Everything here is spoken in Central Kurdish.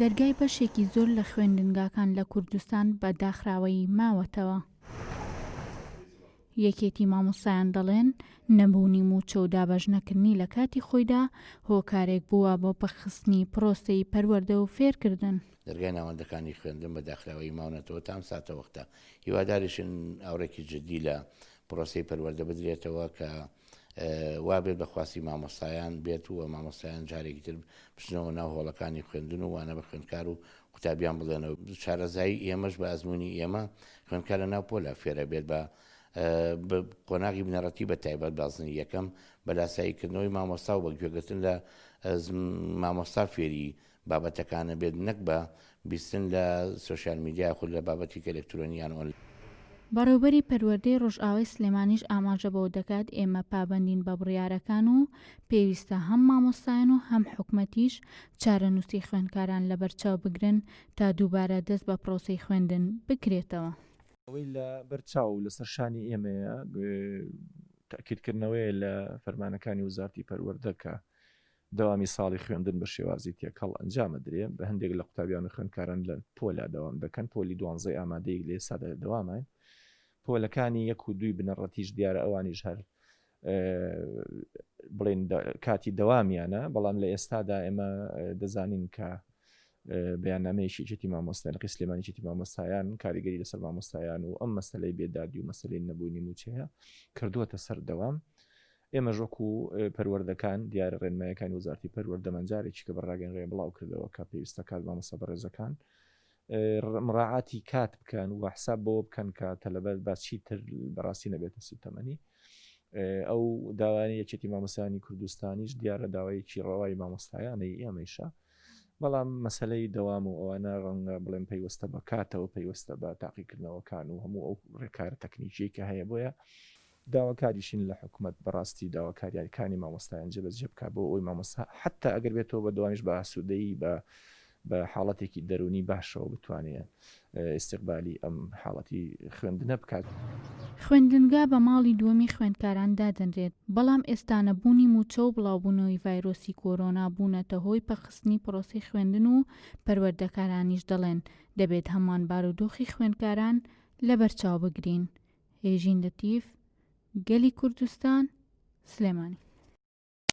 دەرگای بەشێکی زۆر لە خوێندنگاکان لە کوردستان بە داخراوەیی ماوەتەوە. یەکێتی مامۆستایان دەڵێن، نەبوونی مووچە و دابەشنەکردنی لە کاتی خۆیدا هۆکارێک بووە بۆ پەکخستنی پرۆسەی پەروەردە و فێرکردن. دەرگای ناوەندەکانی خوێندن بە داخراوەیی ماونەتەوە تا ئەم ساتەوەختە. هیواداریشین ئاوڕێکی جددی لە پرۆسەی پەروەردە بدرێتەوە کە وابێت بە خواستی مامۆستایان بێت و مامۆستایان جارێکی تر بچنەوە ناو هۆڵەکانی خوێندن و وانە بە خوێندکار و قوتابیان بڵێنەوە. شارەزایی ئێمەش بە ئەزموونی ئێمە خوێندکار لە ناو پۆلا فێرە بێت بە قۆناغی بنەڕەتی بە تایبەت بازنەی یەکەم بە لاسایی کردنەوەی مامۆستا و بە گوێگرتن لە مامۆستا فێری بابەتەکانە بێت نەک بە بیستن لە سۆشیال میدیا یاخود لە بابەتیک ئەلکترۆنی یان ئۆنلاین. بەڕێوبەری پەروەردەی ڕۆژئاوای سلێمانیش ئاماژە بەوە دەکات، ئێمە پابەندین بە بڕیارەکان و پێویستە هەم مامۆستایان و هەم حکومەتیش چارەنووسی خوێندکاران لەبەرچاو بگرن تا دووبارە دەست بە پرۆسەی خوێندن بکرێتەوە. ئەوەی لە بەر چاو و لەسەر شانی ئێمەیە تەئکیدکردنەوەیە لە فەرمانەکانی وەزارەتی پەروەردە کە دەوامی ساڵی خوێندن بە شێوازی تێکەڵ ئەنجام ئەدرێ، بە هەندێک لە قوتابیان و خوێندکاران لە پۆلا دەوام دەکەن، پۆلی دوانزەی ئامادەیی لە ئێستادا لە دەواماین، پۆلەکانی یەک و دووی بنەڕەتیش دیارە ئەوانیش هەر بڵێن کاتی دەوامیانە، بەڵام لە ئێستادا ئێمە دەزانین کە بەیاننامەیەکی یەکێتی مامۆستایان لقی سلێمانی یەکێتی مامۆستایان کاریگەری لەسەر مامۆستایان و ئەم مەسەلەی بێدادی و مەسەلەی نەبوونی مووچەیە کردووەتە سەر دەوام. ئێمەش وەکو پەروەردەکان دیارە ڕێنمایەکانی وەزارەتی پەروەردەمان جارێکی کە بە ڕاگەنرای بڵاو کردەوە کە پێویستە کات مامۆستا بەڕێزەکان مڕاعاتی کات بکەن و حساب بەوە بکەن کە تەلەبە با چیتر بەڕاستی نەبێتە سوتەمەنی ئەو داوایە یەکێتی مامۆستایانی کوردستانیش دیارە داوایەکی ڕەوای مامۆستایانەی ئێمەیشە بەڵام مەسلەی دەوام و ئەوانە ڕەنگە بڵێم پەیوەستە بە کاتەوە پەیوەستە بە تاقیکردنەوەکان و هەموو ئەو ڕێکارە تەکنیکیەی کە هەیە بۆیە داواکاریشین لە حکومەت بەڕاستی داواکارییەکانی مامۆستایان جێبەجێ بکات بۆ ئەوەی مامۆستا حەتا ئەگەر بێتەوە بە دەوامیش بە ئاسوودەیی بە بە حاڵەتێکی دەروونی باشەوە بتوانێ ئیستیقبالی ئەم حاڵەتی خوێندنە بکات. خوێندنگا بە ماڵی دووەمی خوێندکاران دادەنرێت، بەڵام ئێستا نەبوونی مووچە و بڵاوبوونەوەی ڤایرۆسی کۆرۆنا بوونەتە هۆی پەکخستنی پرۆسەی خوێندن و پەروەردەکارانیش دەڵێن، دەبێت هەمان بارودۆخی خوێندکاران لەبەرچاو بگرین. هێژین لەتیف، گەلی کوردستان، سلێمانی.